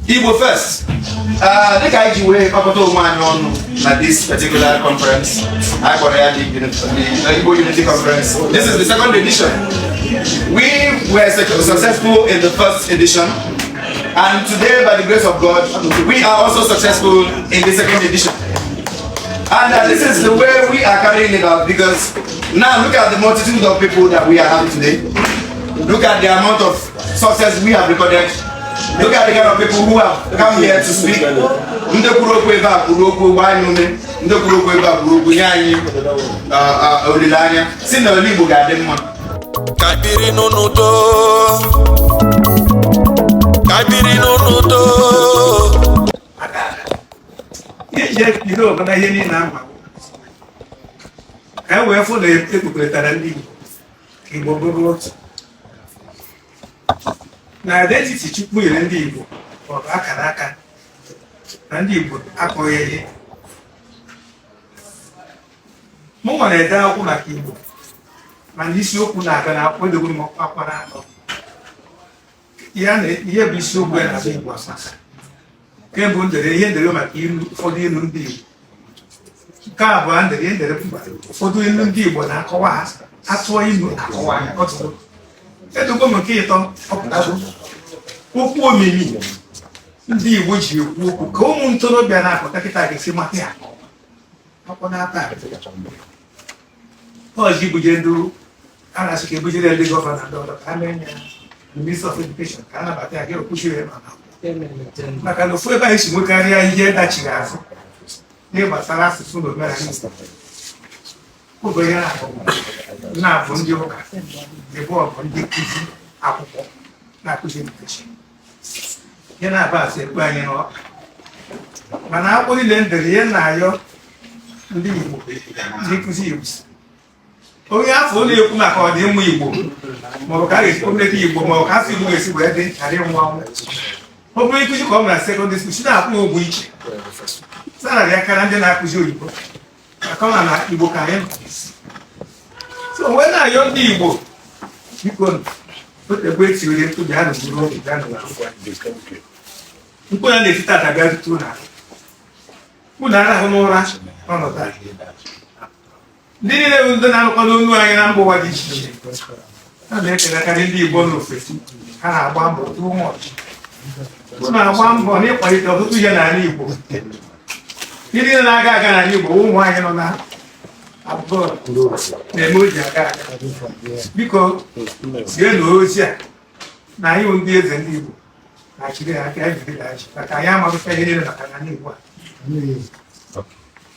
Igbo first. Dịka anyị ji wee kpakọta onwe anyị ọnụ na this particular conference, anyị kpọrọ ya the Igbo Unity Conference. This is the second edition. We were successful in the first edition, and today, by the grace of God, we are also successful in the second edition. And this is the way we are carrying it out, because now look at the multitude of people that we are having today. Look at the amount of success we have recorded. Look at the kind of people who have come here to speak. Ndị kwuru okwu ebe a kwuru okwu gbaa anyị ume. Ndị kwuru okwu ebe a kwuru okwu nye anyị olileanya si na ala Igbo ga-adị mma. Ka anyị biri n'udo, ka anyị biri n'udo. Iji bido ọbụla ihe niile ama ka e wee fụ na ekpukọrịtara ndị Igbo ka Igbo bụrụ otu na identity Chukwu nyere ndị Igbo, ọ bụ akara aka na ndị Igbo akọghị ihe. Mụ nwere ede akwụkwọ maka Igbo, mana isiokwu na-abịa na akwụkwọ edogoro m akwụkwọ na-atọ ya na ihe bụ isiokwu ya na-abụ Igbo asasa. Nke mbụ ndere ihe ndere maka ilu, ụfọdụ ilu ndị Igbo. Nke abụọ ndere ihe ndere ụfọdụ ilu ndị Igbo na-akọwa ha, atụọ ilu akọwa ya ọtụtụ. Edogo m nke ịtọ ọpụtago okwu omimi ndị Igbo ji ekwu okwu ka ụmụ ntorobịa na-apụta kịta ga-esi mata ya. Akwụkwọ na-ata ọzọ ibuje ndị a na-asị ka ebujere ndị gọvanọ, ndị ọzọ, ka ha mee ya Minister of Education ka a nabata ya, ga-ekwuchiri ya maka na ofu ebe anyị si nwekarịa ihe dachiri azụ n'ihe gbasara asụsụ na omenala Igbo. Oge ihe na-abụ ndị ụka ebe ọ bụ ndị nkụzi akwụkwọ na-akụzi education, ihe na-aba asị ekpe anyị n'ọkpa. Mana akwụkwọ niile m dere, ihe na-ayọ ndị Igbo, ndị nkụzi Igbo, onye afọ na-ekwu maka ọdịmma Igbo maọbụ ka a ga-esi kpọmleta Igbo maọbụ ka afọ Igbo ga-esi wee dị ghara ịnwụ anwụ, ọ bụrụ nkụzi ka ọ mara secondary school, si na-akwụ ụgwọ iche, salary ya karịa ndị na-akụzi oyibo, maka ọ na Igbo ka anyị nọ. So wee na-ayọ ndị Igbo, biko, otegbe etinyere mkpu, bịa n'okpuru oge, bịa n'ụwa mkpu ya na-eti tata, bịa rute ụlọ unu arahụ n'ụra ọnọdụ a. Ndị niile bụ ndị na-alụkọ n'onu anyị na mba ụwa dị iche iche, a na-ekelekarị ndị Igbo n'ofesi. Ha na-agba mbọ too much. Unu na-agba mbọ n'ịkwalite ọtụtụ ihe n'ala Igbo. Ndị niile na-aga aga n'ala Igbo, ụmụ anyị nọ na abroad na-eme o ji aga aga. Biko, zienụ ozi a na anyị bụ ndị eze ndị Igbo na-achịrị ha aka jiri ha ji, maka anyị amaghịcha ihe niile maka n'ala Igbo a.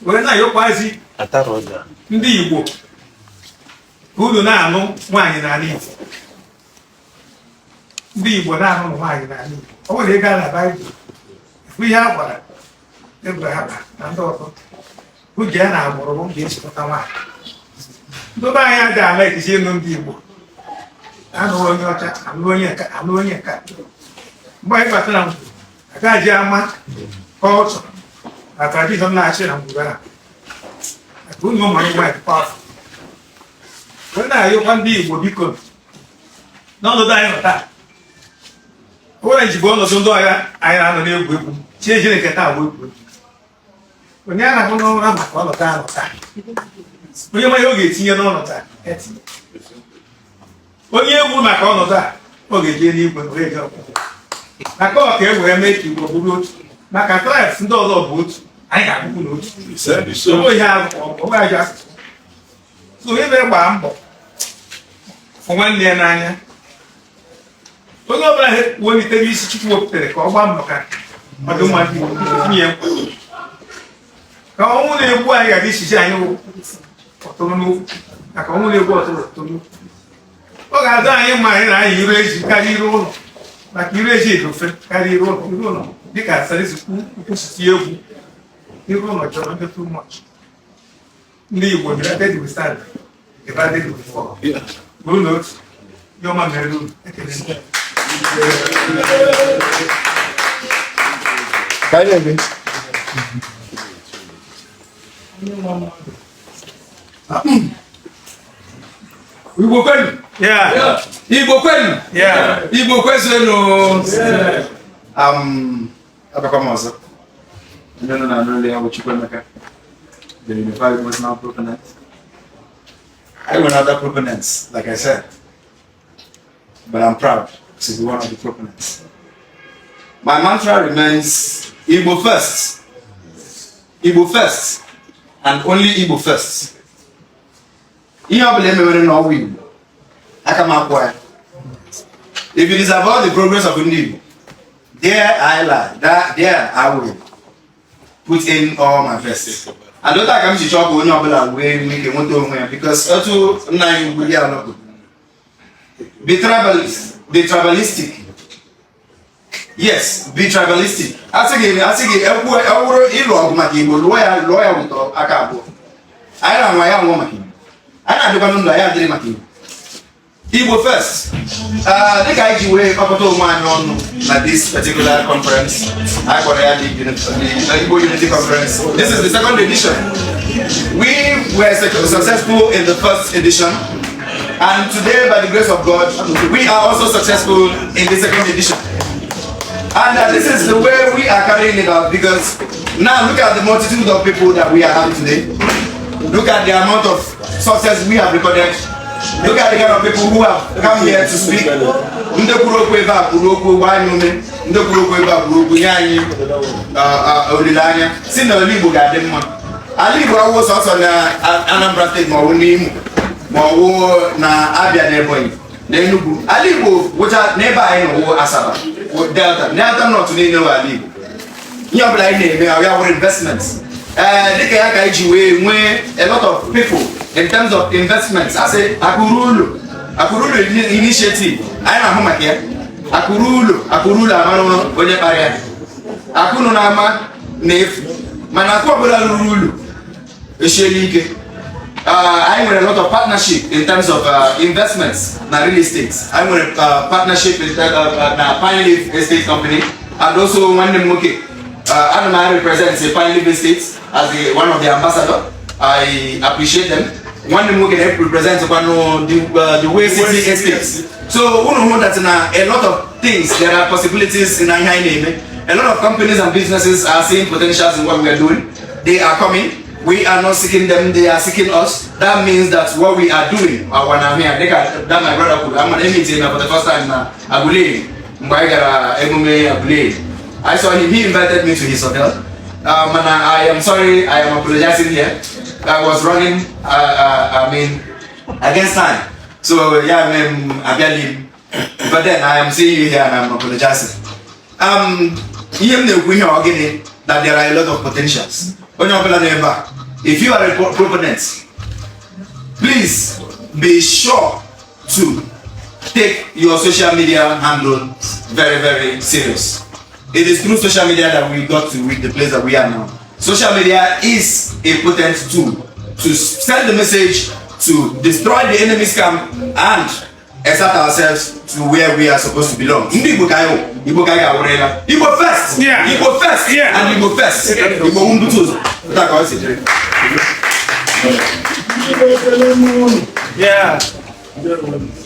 Wee na-ayọkwazi ndị Igbo ka unu na-anụ nwaanyị n'ala Igbo. Ndị Igbo na-anụ nwaanyị n'ala Igbo. Ọ nwere ịga na Baịbụl bụ ihe a gwara Abraham na ndị ọzọ oge ya na agbụrụ bụ ga-echịkọta nwaanyị. Ndị be anyị adịghị ala ekiji ịnụ ndị Igbo anụrụ onye ọcha, anụrụ onye nka, anụrụ onye nka. Mgbe anyị batara ngwuru, agaghị ama kọlchọ na tradition na-achị na ngwuru ahụ, maka unu ụmụ nwaanyị dịkwa afọ. Wee na-ayọkwa ndị Igbo, biko, n'ọnọdụ anyị nọ taa, o nwere njigbo ọnọdụ ndị ọhịa anyị na-anọ na-egwu egwu chi ejiri nke taa bụ egwu egwu. Onye arahụ n'ụra maka ọnọdụ anọ taa, onye ma ihe ọ ga-etinye n'ọnọdụ a etinye. Onye egwu maka ọnọdụ a, ọ ga-eje n'igwe wee jee ọkụ maka ọ ka e wee mee ka Igbo bụrụ otu, maka tribes ndị ọzọ bụ otu, anyị ga-abụkwu n'otu. Ọ bụ ihe ahụ, ọ bụ ajọ asụsụ. So onye na-egba mbọ fụ nwanne ya n'anya, onye ọbụla welitere isi Chukwu wepụtara ka ọ gbaa mbọ ka ọdịmma ndị Igbo tinye ya mkpa, ka ọnwụ na-egbu anyị ghara ichichi anyị ọtụrụ n'okwu, maka ọnwụ na-egbu ọtụrụ ọtụrụ n'okwu. Ọ ga-adị anyị mma anyị na anyị iru ezi karịa iru ụlọ, maka iru ezi dị ofe karịa iru ụlọ. Iru ụlọ, dịka sarisi kwụsịtị egwu, iru ụlọ jọrọ ndị too much. Ndị Igbo, united we stand, divided we fall. Bụrụ na otu ihe ọma mere unu. Ekele m. Ka anyị na-eme. Igbo kwenu! Yeah. Igbo kwenu! Yeah. Igbo kwezuenu! Abịakwa m ọzọ. Ndị nọ na n'ụlọ ya bụ Chukwuemeka, the Unified Muslim proponent. I nwere other proponents, like I said, but I'm proud to be one of the proponents. My mantra remains Igbo first. Igbo first and only Igbo first. Ihe ọbụla emewere n'ọwa Igbo, aka m akwụ ya. If it is about the progress of ndị Igbo, there I lie, that, there I will put in all my best. And otu a ka m si chọọ ka onye ọbụla wee nwee ike nweta onwe ya, because otu nna anyị ugwu ya alọpụ. Be tribalist, be tribalistic. Yes, be tribalistic. Asị gị ekwu ewuru ịlụ ọgụ maka Igbo, lụọ ya, lụọ ya wụtọ aka abụọ. Anyị na-anwa ya nwụọ maka Igbo. Anyị na-adịkwanụ ndụ, anyị adịrị maka Igbo. Igbo first. Dịka anyị ji wee kpakọta onwe anyị ọnụ na this particular conference, anyị kpọrọ ya the Igbo Unity Conference. This is the second edition. We were successful in the first edition, and today, by the grace of God, we are also successful in the second edition. And this is the way we are carrying it out, because now look at the multitude of people that we are having today. Look at the amount of success we have recorded. Look at the kind of people who have come here to speak. Ndị kwuru okwu ebe a kwuru okwu gbaa anyị ume. Ndị kwuru okwu ebe a kwuru okwu nye anyị olileanya si na ala Igbo ga-adị mma. Ala Igbo awụ sọsọ na Anambra Steeti, ma ọ bụ n'Imo, ma ọ bụ na Abia, na Ebonyi, na Enugu. Ala Igbo gwụcha n'ebe anyị nọ wụ Asaba, wụ Delta, Delta North niile wụ ala Igbo. Ihe ọbụla anyị na-eme ya wụrụ investment. Ee, dịka ya ka anyị ji wee nwee a lot of people in terms of investments. Asị akụrụ ụlọ, akụrụ ụlọ initiative anyị na-ahụ maka ya. Akụrụ ụlọ, akụrụ ụlọ amara onye kpara ya. Akụnụ na-ama na-efu, mana akụ ọbụla ruru ụlọ esiela ike. Anyị nwere a lot of partnership in terms of investments na real estate. Anyị nwere partnership na Pine Leaf Estate Company, and also nwanne m nwoke, ana m represent Pine Leaf Estate as one of the ambassador. I appreciate them. Nwanne m nwoke na-represent kwanụ the Way City Estate. So unu hụ that na a lot of things, there are possibilities in ihe anyị na-eme. A lot of companies and businesses are seeing potentials in what we are doing. They are coming. We are not seeking them, they are seeking us. That means that what we are doing, our here, dịka that my brother kwuru, I'm gonna meet him for the first time na Aguleri, mgbe anyị gara emume Aguleri. I saw him, he invited me to his hotel. And I am sorry, I am apologizing here. I was running, I mean, against time. So yeah, I'm abịali. But then I am seeing you here and I'm apologizing. Ihe m na-ekwu ihe ọ gịnị? That there are a lot of potentials. Onye ọbụla nọ ebe a, if you are a proponent, please be sure to take your social media handle very, very serious. It is through social media that we got to reach the place that we are now. Social media is a potent tool to send the message, to destroy the enemy's camp and exert ourselves to where we are supposed to belong. Ndị Igbo ka anyị wụ, Igbo ka anyị ga-awụrịla. Igbo first! Igbo first! And Igbo first! Igbo wụ mbute ụzọ. Otu a ka ọ si dịrị.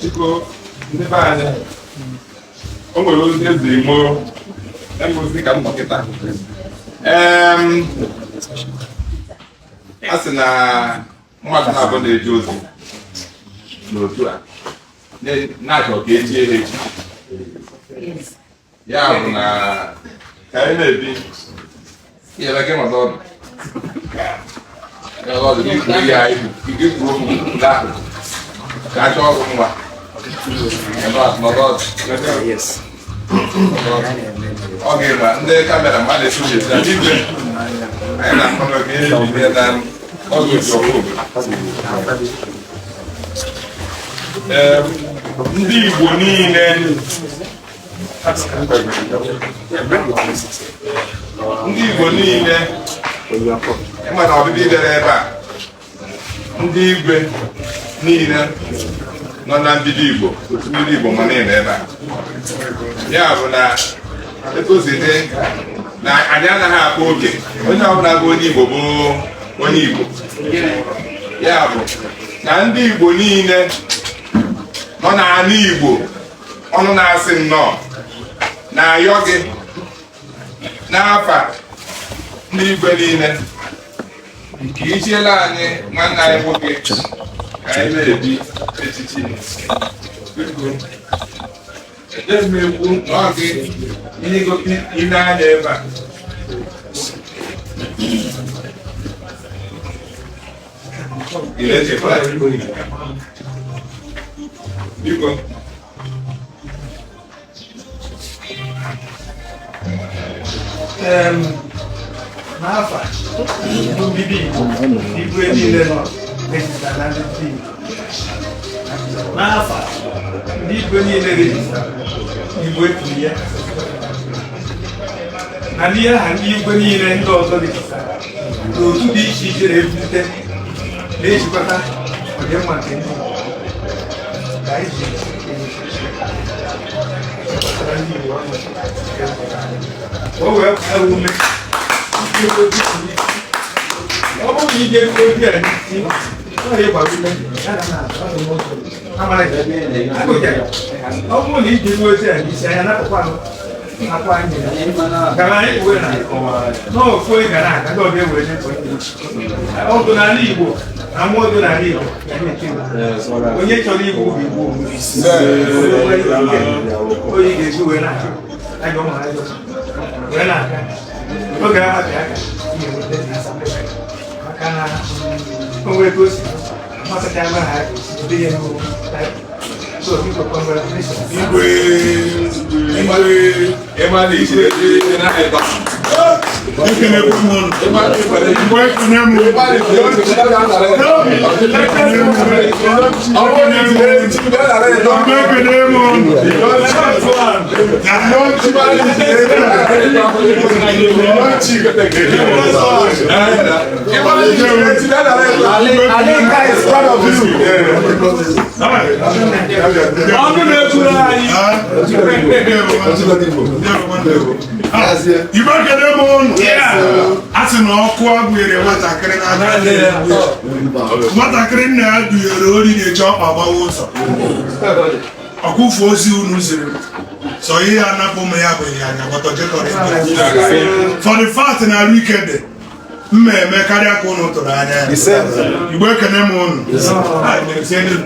Biko, ndị be anyị, o nwere ozi eze imo ozi ka m nọkịta. A sị na mmadụ na-abụ na-eje ozi n'otu a na-achọ ka echie ha echi. Ya bụ na ka anyị na-ebi ihe gị nọdụ ọdụ nọdụ ọdụ gị kwuru ihe anyị gị kwuru okwu n'akụkụ ka a chọọ ọrụ nwa. Nọdụ ọdụ. Ọ ga-ema ndị camera mmadụ esi esi anyị igwe anyị na-akọ n'oge ihe eji bịa na ọgụ ji ọkụ obodo. Ee, ndị Igbo niile, ndị Igbo niile, ịma na ọbịbịa bịara ebe a, ndị igwe niile nọ na mbido Igbo, otu mbido Igbo ma niile ebe a. Ya bụ na etu o si dị na anyị anaghị akpa oke, onye ọbụla bụ onye Igbo bụ onye Igbo. Ya bụ na ndị Igbo niile nọ n'ala Igbo, ọnụ na-asị nnọọ na-ayọ gị N'afa ndị igwe niile, nke ichiela anyị nwanne anyị nwoke ka anyị na-ebi echichi. Biko, eje m ekwu na ọ gị ihe gosi ile anya ebe a. Ị na-echekwa? Biko. N'afọ a, mbibi Igbo, igwe niile nọ register na ndị Igbo. N'afọ a, ndị igwe niile register igwe tiri ya. Na ndị aha ndị igwe niile ndị ọzọ register n'otu dị iche iche na-ebute na-ejikọta ọdịmma nke ndị Igbo. Ka anyị ji chịkọtara ndị Igbo ọnụ ka o wee kwaa ume ọ bụrụ na ị ga-ekwu obi a n'isi ọ ga-ịgba ume ya na na-azụ n'ụzọ amara gị. Ọ bụrụ na ị ga-ekwu ozi a n'isi anya napụkwa akwa anyị gara anyị uwe na n'ofu ga na-aga ndị ọbịa were ọdụ n'ala Igbo na mmụọ dị n'ala Igbo ga na-eche onye chọrọ igbu bụ igbu oyi ga-eji wee na-achụ ajọ ụmụ ajọ wee na-aga oge ahapụ aka ihe nweta maka na o nwere ka o si masịcha ama ha ga-esi ebe ya n'ugwu. So biko, congratulations. Igwe, igwe, ịma na ichiri echichi na ịtọ. Ịma na ikwere Igwe ekene m. Ịma na ichiri echichi na ịtọ. Ọ bụrụ na ichiri echichi na ịtọ. Igwe ekene m. Ịma na ichiri echichi na ịtọ. Ịma na ichiri echichi na ịtọ. Alika is proud of you. Ọnụ na-ekwuru anyị. Igwe ekene m unu. A sị na ọkụ agụnyere nwatakịrị n'aka. Nwatakịrị nna ya dunyere ori na-eji ọkpa gbawa ụzọ. Ọkwụfu ozi unu ziri m. Sọ ihe ya anapụ m ya bụ ịnyanya gbọtọ jekọrọ. For the fact na arụ ike dị mma eme karịa ka unu tụrụ anya ya. Igwe ekene m unu. Ah, na-etinyere unu.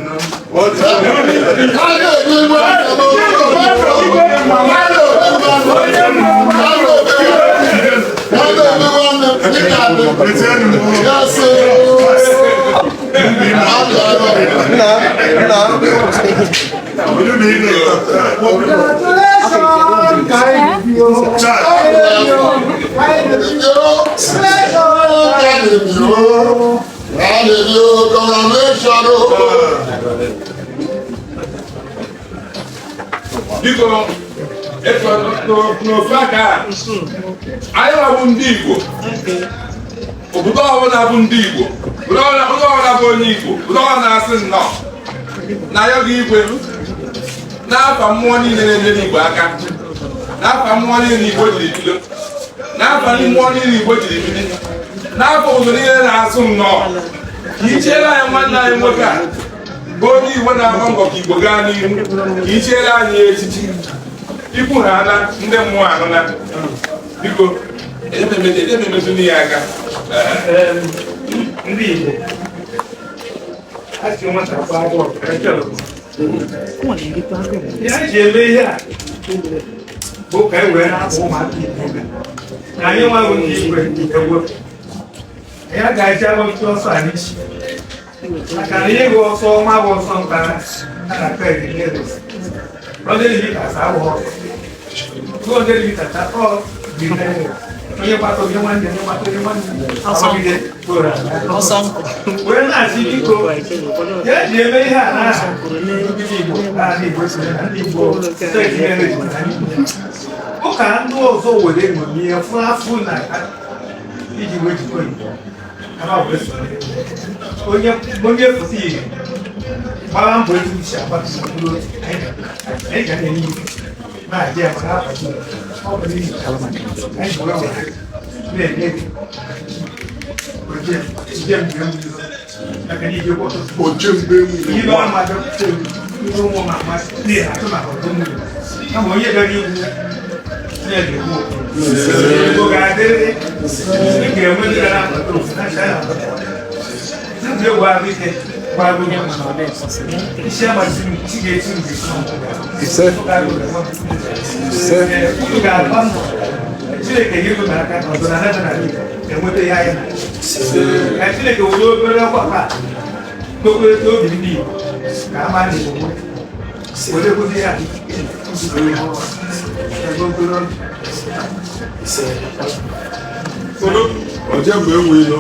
Etinyere m unu. Ilu na ị na-eto. Child. Biko, etu n'ofu aka a, anyị nwabụ ndị Igbo, obodo ọbụla bụ ndị Igbo, obodo ọbụla bụ onye Igbo, obodo ọbụla na-asị nnọọ na ya gị igwe n'afa mmụọ niile na-enyere Igbo aka, n'afa mmụọ niile Igbo jiri bido, n'afa mmụọ niile Igbo jiri bili, n'afọ obodo niile na-asụ nnọọ ka ichiere anyị nwanne anyị nwoke a bụ onye Igbo na-agba mbọ ka Igbo gaa n'ihu, ka ichiere anyị ya echichi ikwu ha ana ndị mmụọ anụna. Biko, ejememetụ ya aka. Ndị Igbo a sị nwata gbaa bọọlụ ka echọrọ ihe anyị ji eme ihe a bụ ka e wee na-akpọ ụmụaka Igbo ume. Na anyị nwaghị ndị igwe ewepụ anyị agaghị agbapụta ọsọ a n'isi maka na ihe bụ ọsọ ọma bụ ọsọ ntara a na-akpọ ejiri 100 meters abụghị ọsọ 200 meters atọ dị onye gbata onye nwanne onye gbata onye nwanne agbagide bụrụ ala. Wee na-asị biko ya ji eme ihe a n'aha ndị Igbo n'ala Igbo si na ndị Igbo steeti niile ji na ndị Igbo ụka ndị ọzọ were ṅomie fụ afụ na iji wee jikọ Igbo kama wee sonye onye onye pụta ihe gbara mbọ etu isi agbata mkpụrụ otu anyị ga na-enye ike na-adị ya maka akwado ọ bụ n'ihi anyị ji wee were na-enye gị oje njem mgbe m maka na ije kwụ ọtụtụ ihe ọ ma bịakwute m ihe ụmụ m amasị na-atụ maka ọdụ mmiri kama onye bịara igwu Chineke kwuo. Igbo ga-adịrịrị. Ị ga-enwe ndị ga na-akwado na-acha ya akwado. Ndị egwu ahụ ike gbara onye isi amasị m chi ga-esi m ga-esi. Unu ga-agba mbọ Chineke ga-ebu n'aka na ọdịnala dị n'ala Igbo enweta ihe anyị na-achọ. Ka Chineke were obere ọkwa a kpokọrịta obi ndị Igbo ka a mara Igbo nwee were kwụzi ya ebe obere oge. Ọjẹ́ mgbe enwe ilo.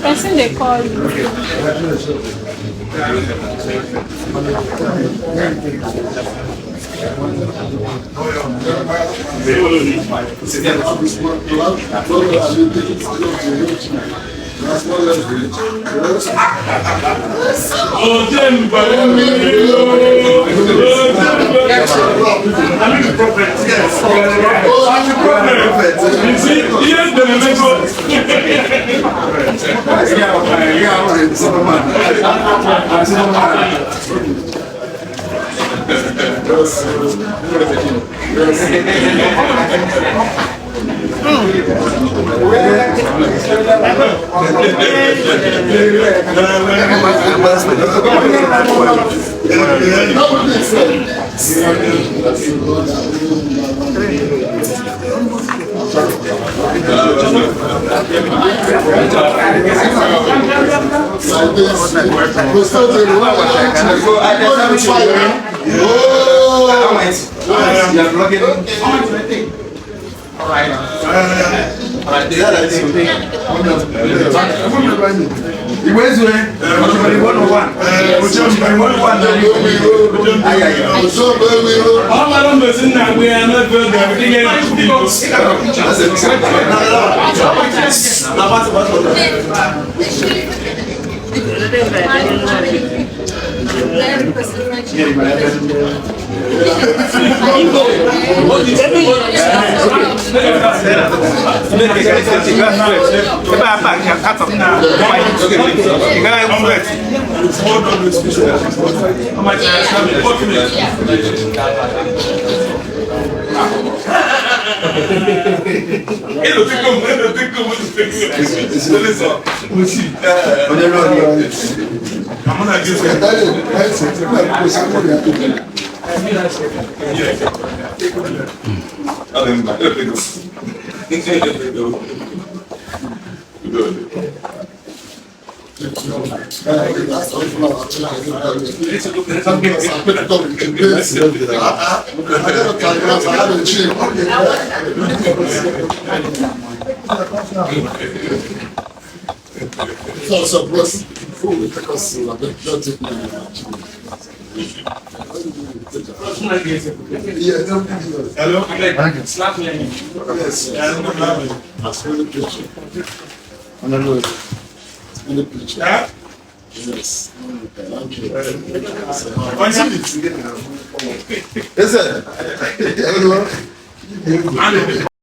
Person dey call you. Ịlụtego m, ịlụtego m, ịlụtego m. Onye lụọ Ka mụ na gị so. Ọ dị mma, ịlụtego m. Ịlụtego m. Udo dị. Hello? Slap me. Yes. Eh? Onye Eze. anụ.